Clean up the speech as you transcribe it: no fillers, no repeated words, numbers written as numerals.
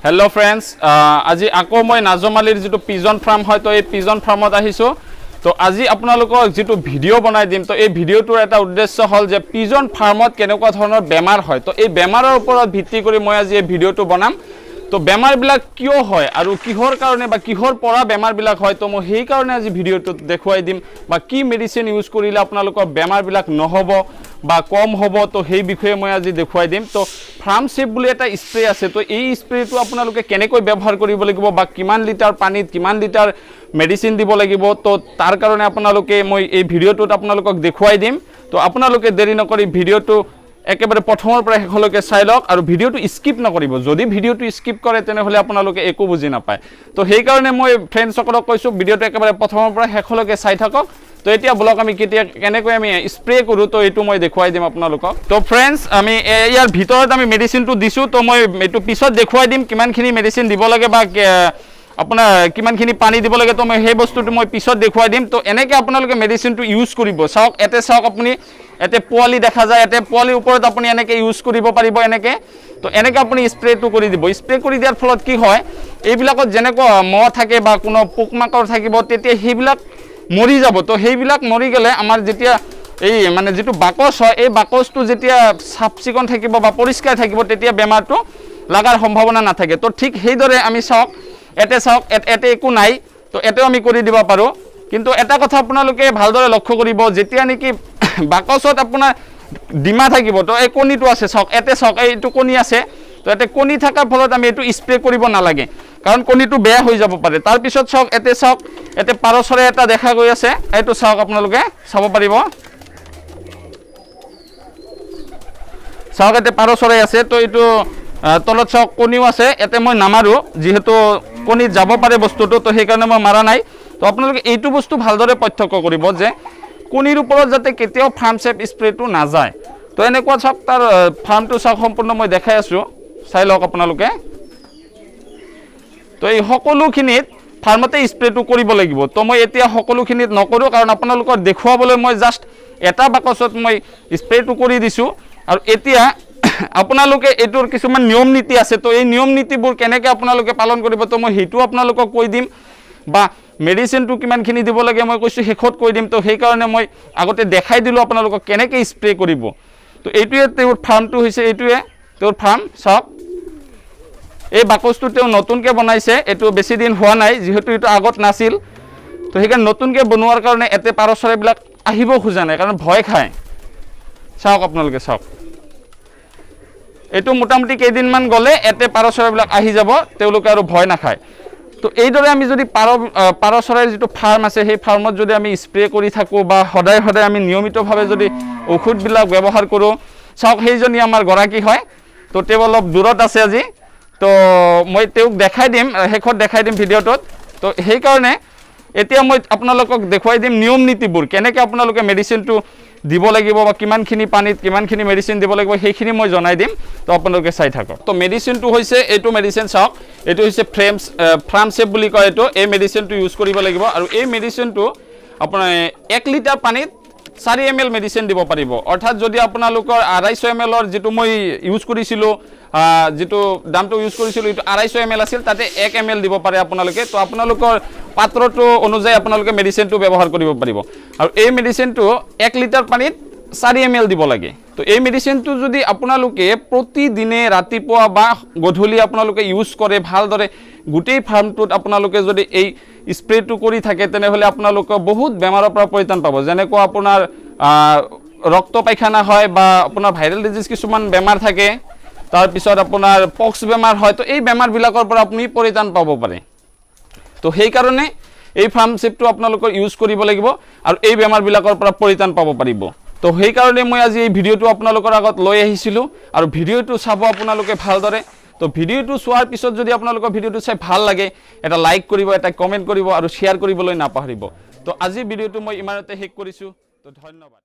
Hello' friends, আজি আকৌ মই নাজমালিৰ যিটো পিজন ফাৰ্ম হয়, তো এই পিজন ফাৰ্মত আহিছোঁ। তো আজি আপোনালোকক যিটো ভিডিঅ' বনাই দিম, তো এই ভিডিঅ'টোৰ এটা উদ্দেশ্য হ'ল যে পিজন ফাৰ্মত কেনেকুৱা ধৰণৰ বেমাৰ হয়। তো এই বেমাৰৰ ওপৰত ভিত্তি কৰি মই আজি এই ভিডিঅ'টো বনাম। তো বেমাৰবিলাক কিয় হয় আৰু কিহৰ কাৰণে বা কিহৰ পৰা বেমাৰবিলাক হয়, তো মই সেইকাৰণে আজি ভিডিঅ'টোত দেখুৱাই দিম বা কি মেডিচিন ইউজ কৰিলে আপোনালোকৰ বেমাৰবিলাক নহ'ব বা কম হ'ব, তো সেই বিষয়ে মই আজি দেখুৱাই দিম। তো ফাৰ্ম চেফ বুলি এটা স্প্ৰে আছে। তো এই স্প্ৰেটো আপোনালোকে কেনেকৈ ব্যৱহাৰ কৰিব লাগিব বা কিমান লিটাৰ পানীত কিমান লিটাৰ মেডিচিন দিব লাগিব, তো তাৰ কাৰণে আপোনালোকে মই এই ভিডিঅ'টোত আপোনালোকক দেখুৱাই দিম। তো আপোনালোকে দেৰি নকৰি ভিডিঅ'টো একেবাৰে প্ৰথমৰ পৰা শেষলৈকে চাই লওক আৰু ভিডিঅ'টো স্কিপ নকৰিব। যদি ভিডিঅ'টো স্কিপ কৰে, তেনেহ'লে আপোনালোকে একো বুজি নাপায়। তো সেইকাৰণে মই ফ্ৰেণ্ডছসকলক কৈছোঁ, ভিডিঅ'টো একেবাৰে প্ৰথমৰ পৰা শেষলৈকে চাই থাকক। তো এতিয়া বলক, আমি কেতিয়া কেনেকৈ আমি স্প্ৰে কৰোঁ, তো এইটো মই দেখুৱাই দিম আপোনালোকক। তো ফ্ৰেণ্ডছ, আমি ইয়াৰ ভিতৰত আমি মেডিচিনটো দিছোঁ। তো মই এইটো পিছত দেখুৱাই দিম কিমানখিনি মেডিচিন দিব লাগে বা আপোনাৰ কিমানখিনি পানী দিব লাগে। তো মই সেই বস্তুটো মই পিছত দেখুৱাই দিম। তো এনেকৈ আপোনালোকে মেডিচিনটো ইউজ কৰিব। চাওক, ইয়াতে চাওক আপুনি, ইয়াতে পোৱালি দেখা যায়। ইয়াতে পোৱালিৰ ওপৰত আপুনি এনেকৈ ইউজ কৰিব পাৰিব এনেকৈ। তো এনেকৈ আপুনি স্প্ৰেটো কৰি দিব। স্প্ৰে কৰি দিয়াৰ ফলত কি হয়, এইবিলাকত যেনেকুৱা মহ থাকে বা কোনো পোক মাকৰ থাকিব, তেতিয়া সেইবিলাক মৰি যাব। তো সেইবিলাক মৰি গ'লে আমাৰ যেতিয়া এই মানে যিটো বাকচ হয়, এই বাকচটো যেতিয়া চাফ চিকুণ থাকিব বা পৰিষ্কাৰ থাকিব, তেতিয়া বেমাৰটো লগাৰ সম্ভাৱনা নাথাকে। তো ঠিক সেইদৰে আমি চাওক, ইয়াতে চাওক, ইয়াতে একো নাই। তো ইয়াতেও আমি কৰি দিব পাৰোঁ। কিন্তু এটা কথা আপোনালোকে ভালদৰে লক্ষ্য কৰিব, যেতিয়া নেকি বাকচত আপোনাৰ ডিমা থাকিব, তো এই কণীটো আছে, চাওক, ইয়াতে চাওক, এইটো কণী আছে। তো ইয়াতে কণী থকাৰ ফলত আমি এইটো স্প্ৰে কৰিব নালাগে, কাৰণ কণীটো বেয়া হৈ যাব পাৰে। তাৰপিছত চাওক, ইয়াতে চাওক, ইয়াতে পাৰ চৰাই এটা দেখা গৈ আছে। এইটো চাওক, আপোনালোকে চাব পাৰিব। চাওক, ইয়াতে পাৰ চৰাই আছে। তো এইটো তলত চাওক, কণীও আছে। ইয়াতে মই নামাৰোঁ, যিহেতু কণীত যাব পাৰে বস্তুটো, তো সেইকাৰণে মই মাৰা নাই। তো আপোনালোকে এইটো বস্তু ভালদৰে প্ৰত্যক্ষ কৰিব যে কণীৰ ওপৰত যাতে কেতিয়াও ফাৰ্ম চেফ স্প্ৰেটো নাযায়। তো এনেকুৱা চাওক, তাৰ ফাৰ্মটো চাওক, সম্পূৰ্ণ মই দেখাই আছোঁ, চাই লওক আপোনালোকে। তো এই সকলোখিনিত ফাৰ্মতে স্প্ৰেটো কৰিব লাগিব। তো মই এতিয়া সকলোখিনিত নকৰোঁ, কাৰণ আপোনালোকক দেখুৱাবলৈ মই জাষ্ট এটা বাকচত মই স্প্ৰেটো কৰি দিছোঁ। আৰু এতিয়া আপোনালোকে এইটোৰ কিছুমান নিয়ম নীতি আছে। তো এই নিয়ম নীতিবোৰ কেনেকৈ আপোনালোকে পালন কৰিব, তো মই সেইটো আপোনালোকক কৈ দিম বা মেডিচিনটো কিমানখিনি দিব লাগে মই কৈছোঁ, শেষত কৈ দিম। তো সেইকাৰণে মই আগতে দেখাই দিলোঁ আপোনালোকক কেনেকৈ স্প্ৰে কৰিব। তো এইটোৱে তেওঁৰ ফাৰ্মটো হৈছে, এইটোৱে তেওঁৰ ফাৰ্ম। চাওক, এই বাকচটো তেওঁ নতুনকৈ বনাইছে। এইটো বেছি দিন হোৱা নাই, যিহেতু এইটো আগত নাছিল। তো সেইকাৰণে নতুনকৈ বনোৱাৰ কাৰণে ইয়াতে পাৰ চৰাইবিলাক আহিব খোজা নাই, কাৰণ ভয় খায়। চাওক, আপোনালোকে চাওক, এইটো মোটামুটি কেইদিনমান গ'লে ইয়াতে পাৰ চৰাইবিলাক আহি যাব, তেওঁলোকে আৰু ভয় নাখায়। তো এইদৰে আমি যদি পাৰ চৰাইৰ যিটো ফাৰ্ম আছে, সেই ফাৰ্মত যদি আমি স্প্ৰে কৰি থাকোঁ বা সদায় সদায় আমি নিয়মিতভাৱে যদি ঔষধবিলাক ব্যৱহাৰ কৰোঁ। চাওক, সেইজনী আমাৰ গৰাকী হয়। তো তেওঁ অলপ দূৰত আছে আজি। তো মই তেওঁক দেখাই দিম, শেষত দেখাই দিম ভিডিঅ'টোত। তো সেইকাৰণে এতিয়া মই আপোনালোকক দেখুৱাই দিম নিয়ম নীতিবোৰ, কেনেকৈ আপোনালোকে মেডিচিনটো দিব লাগিব বা কিমানখিনি পানীত কিমানখিনি মেডিচিন দিব লাগিব, সেইখিনি মই জনাই দিম। তো আপোনালোকে চাই থাকক। তো মেডিচিনটো হৈছে এইটো মেডিচিন। চাওক, এইটো হৈছে ফাৰ্ম চেফ বুলি কয় এইটো। এই মেডিচিনটো ইউজ কৰিব লাগিব আৰু এই মেডিচিনটো আপোনাৰ 1 লিটাৰ পানীত 4 এম এল মেডিচিন দিব পাৰিব। অৰ্থাৎ যদি আপোনালোকৰ 250 এম এলৰ যিটো মই ইউজ কৰিছিলোঁ, যিটো দামটো ইউজ কৰিছিলোঁ, এইটো 250 এম এল আছিল, তাতে 1 এম এল দিব পাৰে আপোনালোকে। তো আপোনালোকৰ পাত্ৰটো অনুযায়ী আপোনালোকে মেডিচিনটো ব্যৱহাৰ কৰিব পাৰিব। আৰু এই মেডিচিনটো 1 লিটাৰ পানীত 4 এম এল দিব লাগে। তো এই মেডিচিনটো যদি আপোনালোকে প্ৰতিদিনে ৰাতিপুৱা বা গধূলি আপোনালোকে ইউজ কৰে ভালদৰে, গোটেই ফাৰ্মটোত আপোনালোকে যদি এই স্প্ৰেটো কৰি থাকে, তেনেহ'লে আপোনালোকে বহুত বেমাৰৰ পৰা পৰিত্ৰাণ পাব। যেনেকুৱা আপোনাৰ ৰক্ত পায়খানা হয় বা আপোনাৰ ভাইৰেল ডিজিজ কিছুমান বেমাৰ থাকে, তাৰপিছত আপোনাৰ পক্স বেমাৰ হয়। তো এই বেমাৰবিলাকৰ পৰা আপুনি পৰিত্ৰাণ পাব পাৰে। তো সেইকাৰণে এই ফাৰ্ম চেফটো আপোনালোকৰ ইউজ কৰিব লাগিব আৰু এই বেমাৰবিলাকৰ পৰা পৰিত্ৰাণ পাব পাৰিব। তো সেইকাৰণে মই আজি এই ভিডিঅ'টো আপোনালোকৰ আগত লৈ আহিছিলোঁ আৰু ভিডিঅ'টো চাব আপোনালোকে ভালদৰে। তো ভিডিঅ'টো চোৱাৰ পিছত যদি আপোনালোকৰ ভিডিঅ'টো চাই ভাল লাগে, এটা লাইক কৰিব, এটা কমেণ্ট কৰিব আৰু শ্বেয়াৰ কৰিবলৈ নাপাহৰিব। তো আজি ভিডিঅ'টো মই ইমানতে শেষ কৰিছোঁ। তো ধন্যবাদ।